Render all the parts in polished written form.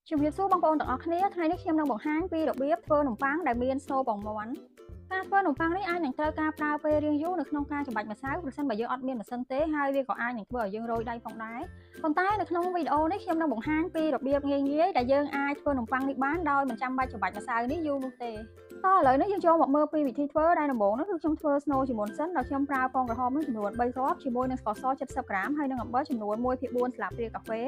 ជំរាបសួរបងប្អូនទាំងអស់គ្នាថ្ងៃនេះខ្ញុំនឹងបង្ហាញពីរបៀបធ្វើនំប៉័ងដែលមានស្នូលពងមាន់ការធ្វើនំប៉័ងនេះអាចនឹងត្រូវការប្រើពេលរៀងយូរនៅក្នុងការច្របាច់ម្សៅប្រសិនបើយើងអត់មានម៉ាស៊ីនទេហើយវាក៏អាចនឹងធ្វើឲ្យយើងរោយដៃផងដែរប៉ុន្តែនៅក្នុងវីដេអូនេះខ្ញុំនឹងបង្ហាញពីរបៀបងាយៗដែលយើងអាចធ្វើនំប៉័ងនេះបានដោយមិនចាំបាច់ច្របាច់ម្សៅនេះយូរនោះទេតោះឥឡូវនេះយើងចូលមកមើលពីវិធីធ្វើដែលដំបូងនោះគឺខ្ញុំធ្វើស្នូលជាមុនសិនដោយខ្ញុំប្រើពងក្រហមនឹងចំនួន3គ្រាប់ជាមួយនឹងស្ករស70ក្រាមហើយនិងអំបិលចំនួន1/4ស្លាបព្រាកាហ្វេ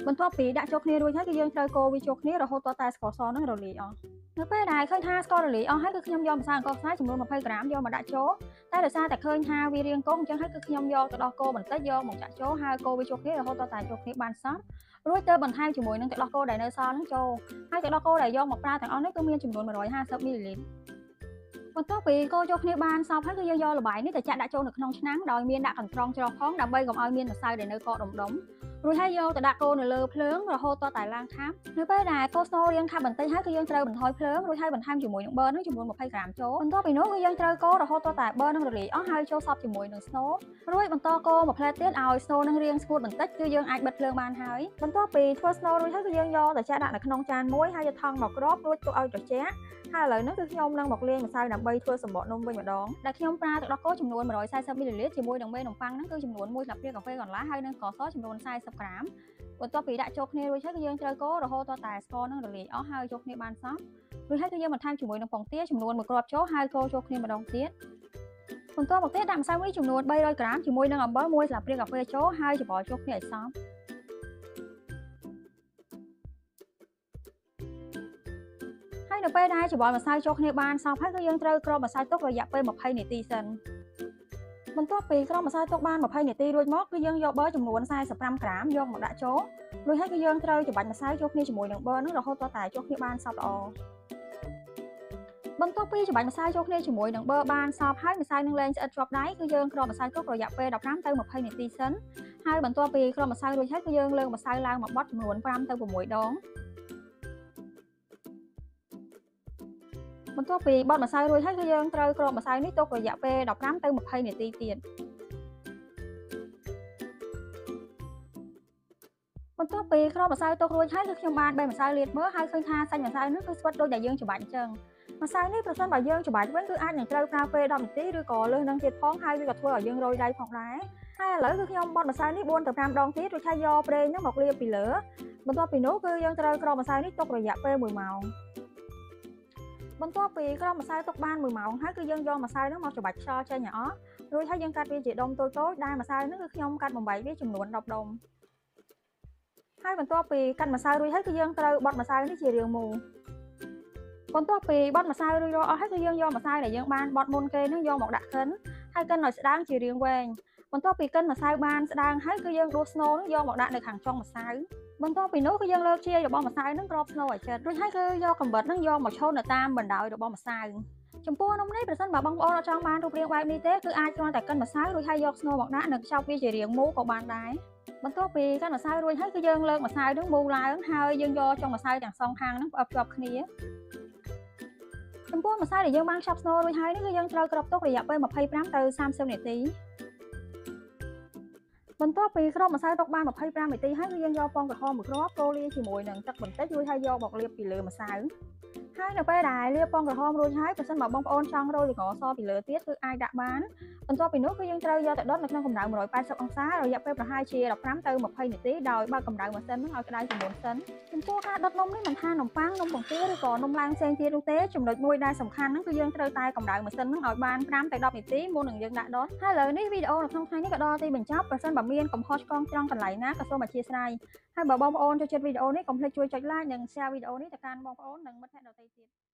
បន្ទាប់ពីដាក់ចូលគ្នារួចហើយគឺយើងត្រូវកូរវាចូលគ្នារហូតទាល់តែស្ករសនឹងរលាយអស់នៅពេលដែលឃើញថាស្កររលាយអស់ហើយគឺខ្ញុំយកម្សៅអង្ករខ្សាយចំនួន20ក្រាមយកមកដាក់ចូលតែដោយសារតែឃើញថាវារាងកងអញ្ចឹងហើយគឺខ្ញុំយកទឹកដោះគោបន្តិចយកមកចាក់ចូលហើយកូរវាចូលគ្នារហូតទាល់តែចូលគ្នាបានសព្វរួចទៅបន្ថែមជាមួយនឹងទឹកដោះគោដែលនៅសល់នឹងចូលហើយទឹកដោះគោដែលយកមកប្រើទាំងអស់នេះគឺមានចំនួន150មីលីលីត្របន្ទាប់ពីកូរចូលគ្នាបានសព្វហើយគឺយើងយកល្បាយនេះទៅចាក់ដាក់ចូលនៅក្នុងឆ្នាំងដោយមានដាក់កន្ត្រងច្រោះផងដើម្បីកុំឲ្យមានម្សៅដែលនៅកកដុំៗរួចហើយយកទៅដាក់កូរនៅលើភ្លើងរហូតទាល់តែឡើងខាប់នៅពេលដែលកូរស្នូលរាងខាប់បន្តិចហើយគឺយើងត្រូវបន្ថយភ្លើងរួចហើយបន្ថែមជាមួយនឹងប៊ឺនឹងចំនួន20ក្រាមចូលបន្ទាប់ពីនោះគឺយើងត្រូវកូររហូតទាល់តែប៊ឺនឹងរលាយអស់ហើយចូលសព្វជាមួយនឹងស្នូលរួចបន្តកូរមួយផ្លែទៀតឲ្យស្នូលនឹងរាងស្ងួតបន្តិចគឺយើងអាចបិទភ្លើងបានហើយបន្ទាប់ពីធ្វើស្នូលរួចហើយគឺយើងយកទៅចាក់ដាក់នៅក្នុងចានមួយហើយយកថង់មកគ្របរួចទុកឲ្យត្រជាក់ហើយឥឡូវនេះគឺខ្ញុំនឹងមកលាយម្សៅដើម្បីធ្វើសម្បកនំវិញម្ដងដែលខ្ញុំប្រើទឹកដោះគោចំនួន140មីលីលីត្រជាមួយនឹងមេនំប៉័ងហ្នឹងគឺចំនួន1ស្លាបព្រាកាហ្វេកន្លះហើយនិងស្ករសចំនួន40ក្រាមបន្ទាប់ពីដាក់ចូលគ្នារួចហើយគឺយើងត្រូវកូររហូតទាល់តែស្ករនឹងរលាយអស់ហើយចូលគ្នាបានសព្វរួចហើយគឺយើងបន្ថែមជាមួយនឹងពងទាចំនួន1គ្រាប់ចូលហើយកូរចូលគ្នាម្ដងទៀតបន្ទាប់មកទៀតដាក់ម្សៅមីចំនួន300ក្រាមជាមួយនឹងអំបិល1ស្លាបព្រាកាហ្វេចូលហើយច្របល់ចូលគ្នាឲ្យសព្វហើយនៅពេលដែលច្របល់ម្សៅចូលគ្នាបានសព្វហើយគឺយើងត្រូវគ្របម្សៅទុករយៈពេល20នាទីសិនបន្ទាប់ពីគ្របម្សៅទុកបាន20នាទីរួចមកគឺយើងយកប៊ឺចំនួន45ក្រាមយកមកដាក់ចូលរួចហើយគឺយើងត្រូវច្របាច់ម្សៅចូលគ្នាជាមួយនឹងប៊ឺនឹងរហូតទាល់តែចូលគ្នាបានសព្វល្អបន្ទាប់ពីច្របាច់ម្សៅចូលគ្នាជាមួយនឹងប៊ឺបានសព្វហើយម្សៅនឹងលែងស្អិតជាប់ដៃគឺយើងគ្របម្សៅទុករយៈពេល15ទៅ20នាទីសិនហើយបន្ទាប់ពីគ្របម្សៅរួចហើយគឺយើងលើកម្សៅឡើងមកបត់ចំនួន5ទៅ6ដងបន្ទាប់ពីបត់ម្សៅរួចហើយគឺយើងត្រូវគ្របម្សៅនេះទុករយៈពេល15ទៅ20នាទីទៀតបន្ទាប់ពីគ្របម្សៅទុករួចហើយគឺខ្ញុំបានបេះម្សៅលាតមើលហើយឃើញថាសាច់ម្សៅនេះគឺស្វិតដូចដែលយើងច្របាច់អញ្ចឹងម្សៅនេះប្រសិនបើយើងច្របាច់វិញគឺអាចនឹងត្រូវប្រើពេល10នាទីឬក៏លើសនឹងទៀតផងហើយវាក៏ធ្វើឲ្យយើងរោយដៃផងដែរហើយឥឡូវគឺខ្ញុំបត់ម្សៅនេះ4ទៅ5ដងទៀតរួចហើយយកប្រេងហ្នឹងមកលាបពីលើបន្ទាប់ពីនោះគឺយើងត្រូវគ្របម្សៅនេះទុករយៈពេល1ម៉ោងបន្ទាប់ពីគ្របម្សៅទុកបាន1ម៉ោងហើយគឺយើងយកម្សៅហ្នឹងមកច្របាច់ខ្យល់ចេញឲ្យអស់រួចហើយយើងកាត់វាជាដុំតូចៗដែលម្សៅហ្នឹងគឺខ្ញុំកាត់បំបែកវាចំនួន10ដុំហើយបន្ទាប់ពីកាត់ម្សៅរួចហើយគឺយើងត្រូវបត់ម្សៅនេះជារាងមូលបន្ទាប់ពីបត់ម្សៅរួចរាល់អស់ហើយគឺយើងយកម្សៅដែលយើងបានបត់មុនគេហ្នឹងយកមកដាក់កិនហើយកិនឲ្យស្ដើងជារាងវែងបន្ទាប់ពីកិនម្សៅបានស្ដើងហើយគឺយើងដួសស្នូលហ្នឹងយកមកដាក់នៅខាងចុងម្សៅបន្ទាប់ពីនោះគឺយើងលើកជាយរបស់ម្សៅហ្នឹងគ្របស្នូលឲ្យជិតរួចហើយគឺយកកំបិតហ្នឹងយកមកឆូតនៅតាមបណ្ដោយរបស់ម្សៅចំពោះនំនេះប្រសិនបើបងប្អូនអត់ចង់បានរូបរាងបែបនេះទេគឺអាចគ្រាន់តែកិនម្សៅរួចហើយយកស្នូលមកដាក់និងខ្ចប់វាជារាងមូលក៏បានដែរបន្ទាប់ពីកិនម្សៅរួចហើយគឺយើងលើកម្សៅហ្នឹងមូលឡើងហើយយើងយកចុងម្សៅទាំងសងខាងហ្នឹងផ្អឹបជាប់គ្នាចំពោះម្សៅដែលយើងបានខ្ចប់ស្នូលរួចហើយនេះគឺយើងត្រូវគ្របទុករយៈពេល25ទៅ30នាទីបន្ទាប់ពីគ្របម្សៅទុកបាន25នាទីហើយគឺយើងយកពងក្រហមមួយគ្រាប់កូរលាយជាមួយនឹងទឹកបន្តិចរួចហើយយកមកលាបពីលើម្សៅហើយនៅពេលដែលលាបពងក្រហមរួចហើយប្រសិនបើបងប្អូនចង់រោយល្ងសពីលើទៀតគឺអាចដាក់បានបន្ទាប់ពីនោះគឺយើងត្រូវយកទៅដុតនៅក្នុងកម្ដៅ180អង្សារយៈពេលប្រហែលជា15ទៅ20នាទីដោយបើកកម្ដៅម៉ាស៊ីនហ្នឹងឲ្យក្ដៅជាមុនសិនចំពោះការដុតនំនេះមិនថានំប៉័ងនំពងទាឬក៏នំឡើងផ្សេងទៀតនោះទេចំណុចមួយដែលសំខាន់ហ្នឹងគឺយើងត្រូវតែកម្ដៅម៉ាស៊ីនហ្នឹងឲ្យបាន5ទៅ10នាទីមុននឹងយើងដាក់ដុតហើយឥឡូវនេះវីដេអូនៅក្នុងថ្ងៃនេះក៏ដល់ទីបញ្ចប់ប្រសិនបើមានកំហុសឆ្គងត្រង់កន្លែងណាក៏សូមអធ្យាស្រ័យហើយបើបងប្អូនចូលចិត្តវីដេអូនេះកុំភ្លេចជួយចុច like និង share វីដេអូនេះទៅកាន់បងប្អូននិងមិត្តភ័ក្តិដទៃទៀត។